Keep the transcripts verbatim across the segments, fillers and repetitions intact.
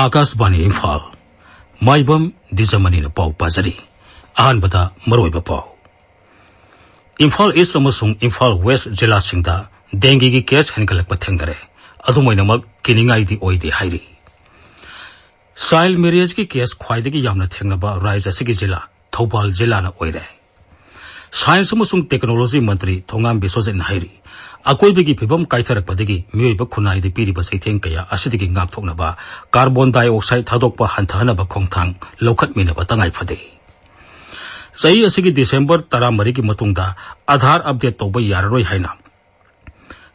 ꯑꯥꯀꯥꯁꯕꯥꯅꯤ ꯏꯝꯐꯥꯜ꯫ ꯃꯥꯏꯕꯝ ꯗꯤꯖꯃꯅꯤꯅ ꯄꯥꯎ ꯄꯥꯖꯔꯤ꯫ ꯑꯍꯥꯟꯕꯗ ꯃꯔꯨꯑꯣꯏꯕ ꯄꯥꯎ꯫ ꯏꯝꯐꯥꯜ ꯏꯁ ꯑꯃꯁꯨꯡ ꯏꯝꯐꯥꯜ ꯋꯦꯁ ꯖꯤꯂꯥꯁꯤꯡꯗ ꯗꯦꯡꯒꯤꯒꯤ ꯀꯦꯁ ꯍꯦꯟꯒꯠꯂꯛꯄ ꯊꯦꯡꯅꯔꯦ꯫ ꯑꯗꯨꯝ ꯑꯣꯏꯅꯃꯛ ꯀꯤꯅꯤꯡꯉꯥꯏꯗꯤ ꯑꯣꯏꯗꯦ ꯍꯥꯏꯔꯤ꯫ ꯆꯥꯏꯜ ꯃꯦꯔꯤꯌꯦꯖꯀꯤ ꯀꯦꯁ ꯈ꯭ꯋꯥꯏꯗꯒꯤ ꯌꯥꯝꯅ ꯊꯦꯡꯅꯕ ꯔꯥꯖ꯭ꯌ ꯑꯁꯤꯒꯤ ꯖꯤꯂꯥ ꯊꯧꯕꯥꯜ ꯖꯤꯂꯥꯅ ꯑꯣꯏꯔꯦ꯫ ꯁꯥꯏꯟꯁ ꯑꯃꯁꯨꯡ ꯇꯦꯛꯅꯣꯂꯣꯖꯤ ꯃꯟꯇ꯭ꯔꯤ ꯊꯣꯉꯥꯝ ꯕꯤꯁ꯭ꯋꯖꯤꯠꯅ ꯍꯥꯏꯔꯤ, ꯑꯀꯣꯏꯕꯒꯤ ꯐꯤꯕꯝ ꯀꯥꯏꯊꯔꯛꯄꯗꯒꯤ ꯃꯤꯑꯣꯏꯕ ꯈꯨꯟꯅꯥꯏꯗ ꯄꯤꯔꯤꯕ ꯆꯩꯊꯦꯡ ꯀꯌꯥ ꯑꯁꯤꯗꯒꯤ ꯉꯥꯛꯊꯣꯛꯅꯕ ꯀꯥꯔꯕꯣꯟ ꯗꯥꯏꯑꯣꯛꯁꯥꯏꯗ ꯊꯥꯗꯣꯛꯄ ꯍꯟꯊꯍꯟꯅꯕ ꯈꯣꯡꯊꯥꯡ ꯂꯧꯈꯠꯃꯤꯟꯅꯕ ꯇꯉꯥꯏ ꯐꯗꯦ꯫ ꯆꯍꯤ ꯑꯁꯤꯒꯤ ꯗꯤꯁꯦꯝꯕꯔ ꯇꯔꯥꯃꯔꯤꯒꯤ ꯃꯇꯨꯡꯗ ꯑꯥꯙꯥꯔ ꯑꯞꯗꯦꯠ ꯇꯧꯕ ꯌꯥꯔꯔꯣꯏ ꯍꯥꯏꯅ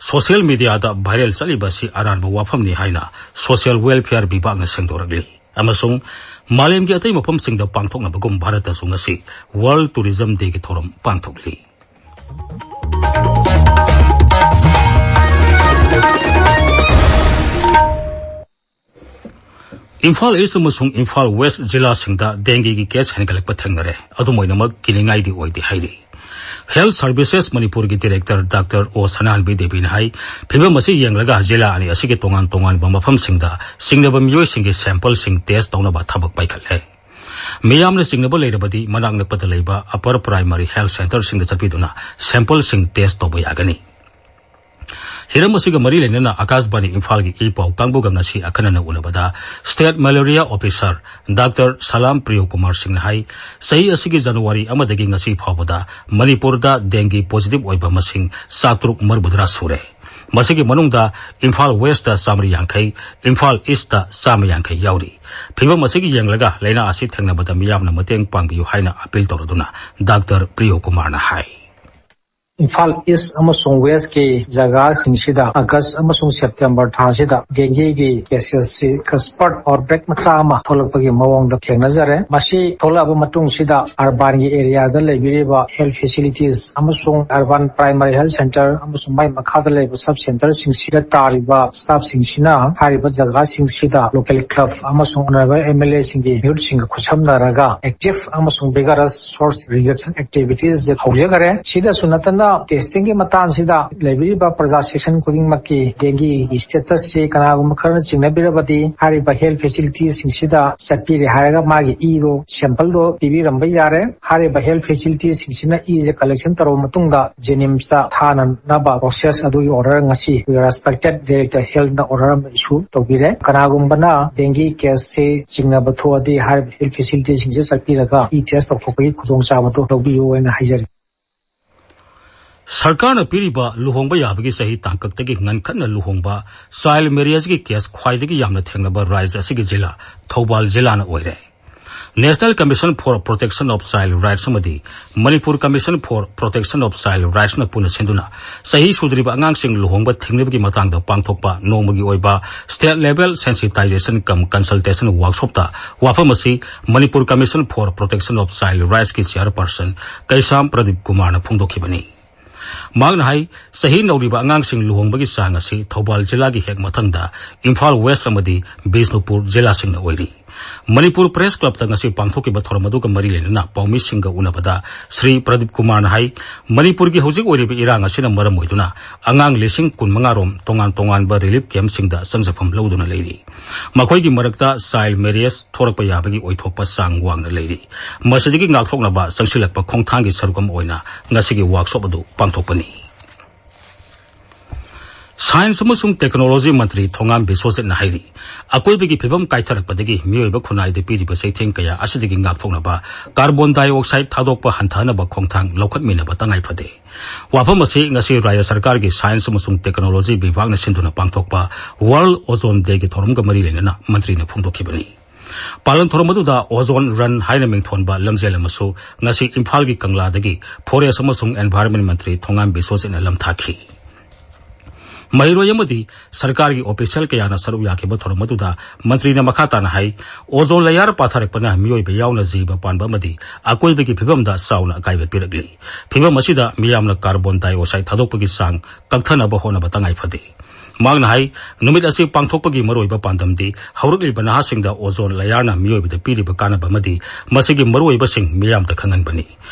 ꯁꯣꯁꯤꯌꯦꯜ ꯃꯤꯗꯤꯌꯥꯗ ꯚꯥꯏꯔꯦꯜ ꯆꯠꯂꯤꯕ ꯑꯁꯤ ꯑꯔꯥꯟꯕ ꯋꯥꯐꯝꯅꯤ ꯍꯥꯏꯅ ꯁꯣꯁꯤꯌꯦꯜ ꯋꯦꯜꯐꯤꯌꯔ ꯕꯤꯚꯥꯒꯅ ꯁꯦꯡꯗꯣꯔꯛꯂꯤ꯫ ꯑꯃꯁꯨꯡ ꯃꯥꯂꯦꯝꯒꯤ ꯑꯇꯩ ꯃꯐꯝꯁꯤꯡꯗ ꯄꯥꯡꯊꯣꯛꯅꯕꯒꯨꯝ ꯚꯥꯔꯠꯇꯁꯨ ꯉꯁꯤ ꯋꯥꯔꯜꯗ ꯇꯨꯔꯤꯖꯝ ꯗꯦꯒꯤ ꯊꯧꯔꯝ ꯄꯥꯡꯊꯣꯛꯂꯤ꯫ ꯏꯝꯐꯥꯜ ꯏꯁ ꯑꯃꯁꯨꯡ ꯏꯝꯐꯥꯜ ꯋꯦꯁ ꯖꯤꯂꯥꯁꯤꯡꯗ ꯗꯦꯡꯒꯤꯒꯤ ꯀꯦꯁ ꯍꯦꯟꯒꯠꯂꯛꯄ ꯊꯦꯡꯅꯔꯦ꯫ ꯑꯗꯨꯝ ꯑꯣꯏꯅꯃꯛ ꯀꯤꯅꯤꯡꯉꯥꯏꯗꯤ ꯑꯣꯏꯗꯦ ꯍꯥꯏꯔꯤ꯫ ꯍꯦꯜꯊ ꯁꯔꯚꯤꯁꯦꯁ ꯃꯅꯤꯄꯨꯔꯒꯤ ꯗꯤꯔꯦꯛꯇꯔ ꯗꯥꯛꯇꯔ ꯑꯣ ꯁꯅꯥꯍꯟꯕꯤ ꯗꯦꯕꯤꯅ ꯍꯥꯏ, ꯐꯤꯕꯝ ꯑꯁꯤ ꯌꯦꯡꯂꯒ ꯖꯤꯂꯥ ꯑꯅꯤ ꯑꯁꯤꯒꯤ ꯇꯣꯉꯥꯟ ꯇꯣꯉꯥꯟꯕ ꯃꯐꯝꯁꯤꯡꯗ ꯆꯤꯡꯅꯕ ꯃꯤꯑꯣꯏꯁꯤꯡꯒꯤ ꯁꯦꯝꯄꯜꯁꯤꯡ ꯇꯦꯁ ꯇꯧꯅꯕ ꯊꯕꯛ ꯄꯥꯏꯈꯠꯂꯦ꯫ ꯃꯤꯌꯥꯝꯅ ꯆꯤꯡꯅꯕ ꯂꯩꯔꯕꯗꯤ ꯃꯅꯥꯛ ꯅꯛꯄꯗ ꯂꯩꯕ ꯑꯄꯔ ꯄ꯭ꯔꯥꯏꯃꯥꯔꯤ ꯍꯦꯜꯊ ꯁꯦꯟꯇꯔꯁꯤꯡꯗ ꯆꯠꯄꯤꯗꯨꯅ ꯁꯦꯝꯄꯜꯁꯤꯡ ꯇꯦꯁ ꯇꯧꯕ ꯌꯥꯒꯅꯤ꯫ ꯍꯤꯔꯝ ꯑꯁꯤꯒ ꯃꯔꯤ ꯂꯩꯅꯅ ꯑꯥꯀꯥꯁꯕꯥꯅꯤ ꯏꯝꯐꯥꯜꯒꯤ ꯏ ꯄꯥꯎ ꯀꯥꯡꯕꯨꯒ ꯉꯁꯤ ꯑꯈꯟꯅꯅ ꯎꯅꯕꯗ ꯁ꯭ꯇꯦꯠ ꯃꯦꯂꯦꯔꯤꯌꯥ ꯑꯣꯐꯤꯁꯥꯔ ꯗꯥꯛꯇꯔ ꯁꯂꯥꯝ ꯄ꯭ꯔꯤꯌꯣ ꯀꯨꯃꯥꯔ ꯁꯤꯡꯅ ꯍꯥꯏ, ꯆꯍꯤ ꯑꯁꯤꯒꯤ ꯖꯅꯋꯥꯔꯤ ꯑꯃꯗꯒꯤ ꯉꯁꯤ ꯐꯥꯎꯕꯗ ꯃꯅꯤꯄꯨꯔꯗ ꯗꯦꯡꯒꯤ ꯄꯣꯖꯤꯇꯤꯚ ꯑꯣꯏꯕ ꯃꯁꯤꯡ ꯆꯥꯇ꯭ꯔꯨꯛ ꯃꯔꯤꯐꯨꯇꯔꯥ ꯁꯨꯔꯦ꯫ ꯃꯁꯤꯒꯤ ꯃꯅꯨꯡꯗ ꯏꯝꯐꯥꯜ ꯋꯦꯁꯇ ꯆꯥꯃꯔꯤ ꯌꯥꯡꯈꯩ, ꯏꯝꯐꯥꯜ ꯏꯁꯇ ꯆꯥꯝꯃ ꯌꯥꯡꯈꯩ ꯌꯥꯎꯔꯤ꯫ ꯐꯤꯕꯝ ꯑꯁꯤꯒꯤ ꯌꯦꯡꯂꯒ ꯂꯥꯏꯅꯥ ꯑꯁꯤ ꯊꯦꯡꯅꯕꯗ ꯃꯤꯌꯥꯝꯅ ꯃꯇꯦꯡ ꯄꯥꯡꯕꯤꯌꯨ ꯍꯥꯏꯅ ꯑꯄꯤꯜ ꯇꯧꯔꯗꯨꯅ ꯗꯥꯛꯇꯔ ꯄ꯭ꯔꯤꯌꯣ ꯀꯨꯃꯥꯔꯅ ꯍꯥꯏ꯫ ꯏꯝꯐꯥꯜ ꯏꯁ ꯑꯃꯁꯨꯡ ꯋꯦꯁꯀꯤ ꯖꯒꯥꯁꯤꯡꯁꯤꯗ ꯑꯥꯒꯁ ꯑꯃꯁꯨꯡ ꯁꯦꯞꯇꯦꯝꯕꯔ ꯊꯥꯁꯤꯗ ꯗꯦꯡꯒꯤꯒꯤ ꯀꯦꯁꯦꯁꯁꯤ ꯀꯁꯄꯔꯠ ꯑꯥꯎꯠꯕ꯭ꯔꯦꯛ ꯃꯆꯥ ꯑꯃ ꯊꯣꯛꯂꯛꯄꯒꯤ ꯃꯑꯣꯡꯗ ꯊꯦꯡꯅꯖꯔꯦ꯫ ꯃꯁꯤ ꯊꯣꯛꯂꯛꯑꯕ ꯃꯇꯨꯡꯁꯤꯗ ꯑꯔꯕꯥꯟꯒꯤ ꯑꯦꯔꯤꯌꯥꯗ ꯂꯩꯕꯤꯔꯤꯕ ꯍꯦꯜꯊ ꯐꯦꯁꯤꯂꯤꯇꯤꯁ ꯑꯃꯁꯨꯡ ꯑꯔꯕꯥꯟ ꯄ꯭ꯔꯥꯏꯃꯥꯔꯤ ꯍꯦꯜꯊ ꯁꯦꯟꯇꯔ ꯑꯃꯁꯨꯡ ꯃꯥꯏ ꯃꯈꯥꯗ ꯂꯩꯕ ꯁꯕ ꯁꯦꯟꯇꯔꯁꯤꯡꯁꯤꯗ ꯇꯥꯔꯤꯕ ꯁ꯭ꯇꯥꯐꯁꯤꯡꯁꯤꯅ ꯍꯥꯏꯔꯤꯕ ꯖꯒꯥꯁꯤꯡꯁꯤꯗ ꯂꯣꯀꯦꯜ ꯀ꯭ꯂꯕ ꯑꯃꯁꯨꯡ ꯑꯣꯅꯔꯦꯕꯜ ꯑꯦꯝ ꯑꯦꯜ ꯑꯦꯁꯤꯡꯒꯤ ꯃꯤꯍꯨꯠꯁꯤꯡꯒ ꯈꯨꯠꯁꯝꯅꯔꯒ ꯑꯦꯛꯇꯤꯚ ꯑꯃꯁꯨꯡ ꯚꯤꯒꯔꯁ ꯁꯣꯔꯁ ꯔꯤꯗꯛꯁꯟ ꯑꯦꯛꯇꯤꯚꯤꯇꯤꯁ ꯍꯧꯖꯈꯔꯦ꯫ ꯁꯤꯗꯁꯨ ꯅꯠꯇꯅ ꯇꯦꯁꯇꯤꯡꯒꯤ ꯃꯇꯥꯡꯁꯤꯗ ꯂꯩꯕꯤꯔꯤꯕ ꯄ꯭ꯔꯖꯥ ꯁꯦꯛꯁꯟ ꯈꯨꯗꯤꯡꯃꯛꯀꯤ ꯗꯦꯡꯒꯤꯒꯤ ꯁ꯭ꯇꯦꯇꯁꯁꯤ ꯀꯅꯥꯒꯨꯝꯕ ꯈꯔꯅ ꯆꯤꯡꯅꯕꯤꯔꯕꯗꯤ, ꯍꯥꯏꯔꯤꯕ ꯍꯦꯜꯊ ꯐꯦꯁꯤꯂꯤꯇꯤꯁꯤꯡꯁꯤꯗ ꯆꯠꯄꯤꯔꯦ ꯍꯥꯏꯔꯒ ꯃꯥꯒꯤ ꯏꯗꯣ, ꯁꯦꯝꯄꯜꯗꯣ ꯄꯤꯕꯤꯔꯝꯕ ꯌꯥꯔꯦ꯫ ꯍꯥꯏꯔꯤꯕ ꯍꯦꯜꯊ ꯐꯦꯁꯤꯂꯤꯇꯤꯁꯤꯡꯁꯤꯅ ꯏꯁꯦ ꯀꯂꯦꯛꯁꯟ ꯇꯧꯔꯕ ꯃꯇꯨꯡꯗ ꯖꯦꯅꯤꯝꯁꯇ ꯊꯥꯅꯅꯕ ꯄ꯭ꯔꯣꯁꯦꯁ ꯑꯗꯨꯒꯤ ꯑꯣꯔꯗꯔ ꯉꯁꯤ ꯑꯩꯈꯣꯏ ꯔꯦꯁꯄꯦꯛꯇꯦꯠ ꯗꯥꯏꯔꯦꯛꯇꯔ ꯍꯦꯜꯊꯅ ꯑꯣꯔꯗꯔ ꯑꯃ ꯏꯁꯨ ꯇꯧꯕꯤꯔꯦ꯫ ꯀꯅꯥꯒꯨꯝꯕꯅ ꯗꯦꯡꯒꯤ ꯀꯦꯁꯁꯤ ꯆꯤꯡꯅꯕ ꯊꯣꯛꯑꯗꯤ, ꯍꯥꯏꯔꯤꯕ ꯍꯦꯜꯊ ꯐꯦꯁꯤꯂꯤꯇꯤꯁꯤꯡꯁꯦ ꯆꯠꯄꯤꯔꯒ ꯏ ꯇꯦꯁ ꯇꯧꯊꯣꯛꯄꯒꯤ ꯈꯨꯗꯣꯡꯆꯥꯕꯗꯨ ꯂꯧꯕꯤꯌꯨ ꯍꯥꯏꯅ ꯍꯥꯏꯖꯔꯤ꯫ ꯁꯔꯀꯥꯔꯅ ꯄꯤꯔꯤꯕ ꯂꯨꯍꯣꯡꯕ ꯌꯥꯕꯒꯤ ꯆꯍꯤ ꯇꯥꯡꯀꯛꯇꯒꯤ ꯉꯟꯈꯠꯅ ꯂꯨꯍꯣꯡꯕ, ꯆꯥꯏꯜ ꯃꯦꯔꯤꯌꯦꯖꯀꯤ ꯀꯦꯁ ꯈ꯭ꯋꯥꯏꯗꯒꯤ ꯌꯥꯝꯅ ꯊꯦꯡꯅꯕ ꯔꯥꯖ꯭ꯌ ꯑꯁꯤꯒꯤ ꯖꯤꯂꯥ ꯊꯧꯕꯥꯜ ꯖꯤꯂꯥꯅ ꯑꯣꯏꯔꯦ꯫ National Commission for Protection of Child Rights ꯑꯃꯗꯤ Manipur Commission for Protection of Child Rightsꯅ ꯄꯨꯟꯅ ꯁꯤꯟꯗꯨꯅ ꯆꯍꯤ ꯁꯨꯗ꯭ꯔꯤꯕ ꯑꯉꯥꯡꯁꯤꯡ ꯂꯨꯍꯣꯡꯕ ꯊꯤꯡꯅꯕꯒꯤ ꯃꯇꯥꯡꯗ ꯄꯥꯡꯊꯣꯛꯄ ꯅꯣꯡꯃꯒꯤ ꯑꯣꯏꯕ state level sensitization cum consultation workshopꯇ ꯋꯥꯐꯝ ꯑꯁꯤ Manipur Commission for Protection of Child Rightsꯀꯤ chairperson ꯀꯩꯁꯥꯝ ꯄ꯭ꯔꯗꯤꯞ ꯀꯨꯃꯥꯔꯅ ꯐꯣꯡꯗꯣꯛꯈꯤꯕꯅꯤ꯫ ꯃꯍꯥꯛꯅ ꯍꯥꯏ, ꯆꯍꯤ ꯅꯧꯔꯤꯕ ꯑꯉꯥꯡꯁꯤꯡ ꯂꯨꯍꯣꯡꯕꯒꯤ ꯆꯥꯡ ꯑꯁꯤ ꯊꯧꯕꯥꯜ ꯖꯤꯂꯥꯒꯤ ꯍꯦꯛ ꯃꯊꯪꯗ ꯏꯝꯐꯥꯜ ꯋꯦꯁ ꯑꯃꯗꯤ ꯕꯤꯁꯅꯨꯄꯨꯔ ꯖꯤꯂꯥꯁꯤꯡꯅ ꯑꯣꯏꯔꯤ꯫ ꯃꯅꯤꯄꯨꯔ ꯄ꯭ꯔꯦꯁ ꯀ꯭ꯂꯕꯇ ꯉꯁꯤ ꯄꯥꯡꯊꯣꯛꯈꯤꯕ ꯊꯧꯔꯝ ꯑꯗꯨꯒ ꯃꯔꯤ ꯂꯩꯅꯅ ꯄꯥꯎꯃꯤꯁꯤꯡꯒ ꯎꯅꯕꯗ ꯁ꯭ꯔꯤ ꯄ꯭ꯔꯗꯤꯞ ꯀꯨꯃꯥꯔꯅ ꯍꯥꯏ, ꯃꯅꯤꯄꯨꯔꯒꯤ ꯍꯧꯖꯤꯛ ꯑꯣꯏꯔꯤꯕ ꯏꯔꯥꯡ ꯑꯁꯤꯅ ꯃꯔꯝ ꯑꯣꯏꯗꯨꯅ ꯑꯉꯥꯡ ꯂꯤꯁꯤꯡ ꯀꯨꯟ ꯃꯉꯥ ꯔꯣꯝ ꯇꯣꯉꯥꯟ ꯇꯣꯉꯥꯟꯕ ꯔꯤꯂꯤꯐ ꯀꯦꯝꯞꯁꯤꯡꯗ ꯆꯪꯖꯐꯝ ꯂꯧꯗꯨꯅ ꯂꯩꯔꯤ꯫ ꯃꯈꯣꯏꯒꯤ ꯃꯔꯛꯇ ꯆꯥꯏꯜ ꯃꯦꯔꯤꯌꯦꯖ ꯊꯣꯔꯛꯄ ꯌꯥꯕꯒꯤ ꯑꯣꯏꯊꯣꯛꯄ ꯆꯥꯡ ꯋꯥꯡꯅ ꯂꯩꯔꯤ꯫ ꯃꯁꯤꯗꯒꯤ ꯉꯥꯛꯊꯣꯛꯅꯕ ꯆꯪꯁꯤꯜꯂꯛꯄ ꯈꯣꯡꯊꯥꯡꯒꯤ ꯁꯔꯨꯛ ꯑꯃ ꯑꯣꯏꯅ ꯉꯁꯤꯒꯤ ꯋꯥꯔꯛꯁꯣꯞ ꯑꯗꯨ ꯄꯥꯡꯊꯣꯛꯄꯅꯤ꯫ ꯁꯥꯏꯟꯁ ꯑꯃꯁꯨꯡ ꯇꯦꯛꯅꯣꯂꯣꯖꯤ ꯃꯟꯇ꯭ꯔꯤ ꯊꯣꯉꯥꯝ ꯕꯤꯁ꯭ꯋꯖꯤꯠꯅ ꯍꯥꯏꯔꯤ, ꯑꯀꯣꯏꯕꯒꯤ ꯐꯤꯕꯝ ꯀꯥꯏꯊꯔꯛꯄꯗꯒꯤ ꯃꯤꯑꯣꯏꯕ ꯈꯨꯟꯅꯥꯏꯗ ꯄꯤꯔꯤꯕ ꯆꯩꯊꯦꯡ ꯀꯌꯥ ꯑꯁꯤꯗꯒꯤ ꯉꯥꯛꯊꯣꯛꯅꯕ ꯀꯥꯔꯕꯣꯟ ꯗꯥꯏꯑꯣꯛꯁꯥꯏꯗ ꯊꯥꯗꯣꯛꯄ ꯍꯟꯊꯍꯟꯅꯕ ꯈꯣꯡꯊꯥꯡ ꯂꯧꯈꯠꯃꯤꯟꯅꯕ ꯇꯉꯥꯏ ꯐꯗꯦ꯫ ꯋꯥꯐꯝ ꯑꯁꯤ ꯉꯁꯤ ꯔꯥꯖ꯭ꯌ ꯁꯔꯀꯥꯔꯒꯤ ꯁꯥꯏꯟꯁ ꯑꯃꯁꯨꯡ ꯇꯦꯛꯅꯣꯂꯣꯖꯤ ꯕꯤꯚꯥꯒꯅ ꯁꯤꯟꯗꯨꯅ ꯄꯥꯡꯊꯣꯛꯄ World Ozone Dayꯒꯤ ꯊꯧꯔꯝꯒ ꯃꯔꯤ ꯂꯩꯅꯅ ꯃꯟꯇ꯭ꯔꯤꯅ ꯐꯣꯡꯗꯣꯛꯈꯤꯕꯅꯤ꯫ ꯄꯥꯂꯟ ꯊꯧꯔꯝ ꯑꯗꯨꯗ Ozone Run ꯍꯥꯏꯅ ꯃꯤꯡꯊꯣꯟꯕ ꯂꯝꯖꯦꯜ ꯑꯃꯁꯨ ꯉꯁꯤ ꯏꯝꯐꯥꯜꯒꯤ ꯀꯪꯂꯥꯗꯒꯤ ꯐꯣꯔꯦꯁ ꯑꯃꯁꯨꯡ ꯑꯦꯟꯚꯥꯏꯔꯟꯃꯦꯟ ꯃꯟꯇ꯭ꯔꯤ ꯊꯣꯉꯥꯝ ꯕꯤꯁ꯭ꯋꯖꯤꯠꯅ ꯂꯝꯊꯥꯈꯤ꯫ ꯃꯍꯩꯔꯣꯏ ꯑꯃꯗꯤ ꯁꯔꯀꯥꯔꯒꯤ ꯑꯣꯐꯤꯁꯤꯌꯦꯜ ꯀꯌꯥꯅ ꯁꯔꯨꯛ ꯌꯥꯈꯤꯕ ꯊꯧꯔꯝ ꯑꯗꯨꯗ ꯃꯟꯇ꯭ꯔꯤꯅ ꯃꯈꯥ ꯇꯥꯅ ꯍꯥꯏ, ꯑꯣꯖꯣꯟ ꯂꯦꯌꯥꯔ ꯄꯥꯊꯔꯛꯄꯅ ꯃꯤꯑꯣꯏꯕ ꯌꯥꯎꯅ ꯖꯤꯕ ꯄꯥꯟꯕ ꯑꯃꯗꯤ ꯑꯀꯣꯏꯕꯒꯤ ꯐꯤꯕꯝꯗ ꯆꯥꯎꯅ ꯑꯀꯥꯏꯕ ꯄꯤꯔꯛꯂꯤ꯫ ꯐꯤꯕꯝ ꯑꯁꯤꯗ ꯃꯤꯌꯥꯝꯅ ꯀꯥꯔꯕꯣꯟ ꯗꯥꯏꯑꯣꯛꯁꯥꯏꯗ ꯊꯥꯗꯣꯛꯄꯒꯤ ꯆꯥꯡ ꯀꯛꯊꯅꯕ ꯍꯣꯠꯅꯕ ꯇꯉꯥꯏ ꯐꯗꯦ꯫ ꯃꯍꯥꯛꯅ ꯍꯥꯏ, ꯅꯨꯃꯤꯠ ꯑꯁꯤ ꯄꯥꯡꯊꯣꯛꯄꯒꯤ ꯃꯔꯨꯑꯣꯏꯕ ꯄꯥꯟꯗꯝꯗꯤ ꯍꯧꯔꯛꯂꯤꯕ ꯅꯍꯥꯁꯤꯡꯗ ꯑꯣꯖꯣꯟ ꯂꯦꯌꯥꯔꯅ ꯃꯤꯑꯣꯏꯕꯗ ꯄꯤꯔꯤꯕ ꯀꯥꯟꯅꯕ ꯑꯃꯗꯤ ꯃꯁꯤꯒꯤ ꯃꯔꯨꯑꯣꯏꯕꯁꯤꯡ ꯃꯤꯌꯥꯝꯗ ꯈꯪꯍꯟꯕꯅꯤ꯫